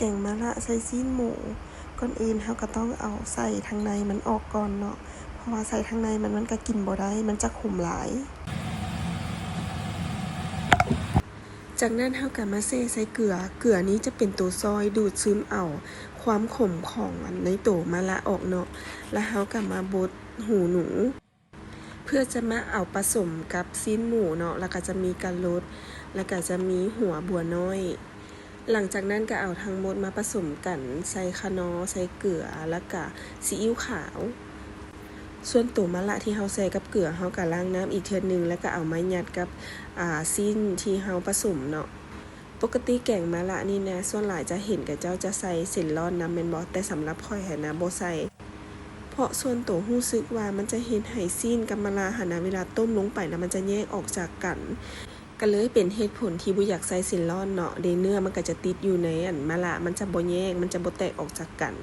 ແກງມະລະໃສ່ຊີ້ນໝູ ກ່ອນອື່ນເຮົາກໍຕ້ອງເອົາໄສ້ທາງໃນມັນອອກກ່ອນເນາະ ເພາະວ່າໄສ້ທາງໃນມັນ ມັນກໍກິນບໍ່ໄດ້ ມັນຈະຂົມຫຼາຍ. ຈາກນັ້ນເຮົາກໍມາແຊ່ໃສ່ເກືອ ເກືອນີ້ຈະເປັນໂຕຊ່ອຍດູດຊຶມເອົາຄວາມຂົມຂອງອັນໃນໂຕມະລະອອກເນາະ ແລ້ວເຮົາກໍມາບົດຫູໜູ ເພື່ອຈະມາເອົາປະສົມກັບຊີ້ນໝູເນາະ ແລ້ວກໍຈະມີກະລົດ ແລ້ວກໍຈະມີຫົວບົວນ້ອຍ. ຫຼັງຈາກນັ້ນກໍເອົາທັງໝົດມາປະສົມກັນ ໃສ່ຂະນໍ ໃສ່ເກືອ ແລ້ວກະຊີອິ້ວຂາວ. ສ່ວນໂຕມະລະທີ່ເຮົາໃສ່ກັບເກືອ ເຮົາກໍລ້າງນ້ຳອີກເທື່ອໜຶ່ງ ແລ້ວກໍເອົາມາຍັດກັບ ອາ ຊີ້ນທີ່ເຮົາປະສົມເນາະ. ປົກກະຕິແກງມະລະນີ້ນະ ສ່ວນຫຼາຍຈະເຫັນເຂົາເຈົ້າຈະໃສ່ເສັ້ນລ້ອນນຳແມ່ນບໍ່? ແຕ່ສຳລັບຂ້ອຍຫັ້ນນະ ບໍ່ໃສ່ ເພາະສ່ວນໂຕຮູ້ສຶກວ່າມັນຈະເຮັດໃຫ້ຊີ້ນກັບມະລະຫັ້ນນະ ເວລາຕົ້ມລົງໄປແລ້ວມັນຈະແຍກອອກຈາກກັນ ກໍເລີຍເປັນເຫດຜົນທີ່ບໍ່ຢາກໃສ່ເສັ້ນລ້ອນເນາະ ເດ ເນື້ອມັນກໍຈະຕິດຢູ່ໃນອັນມະລະ ມັນຈະບໍ່ແຍກ ມັນຈະບໍ່ແຕກອອກຈາກກັນ.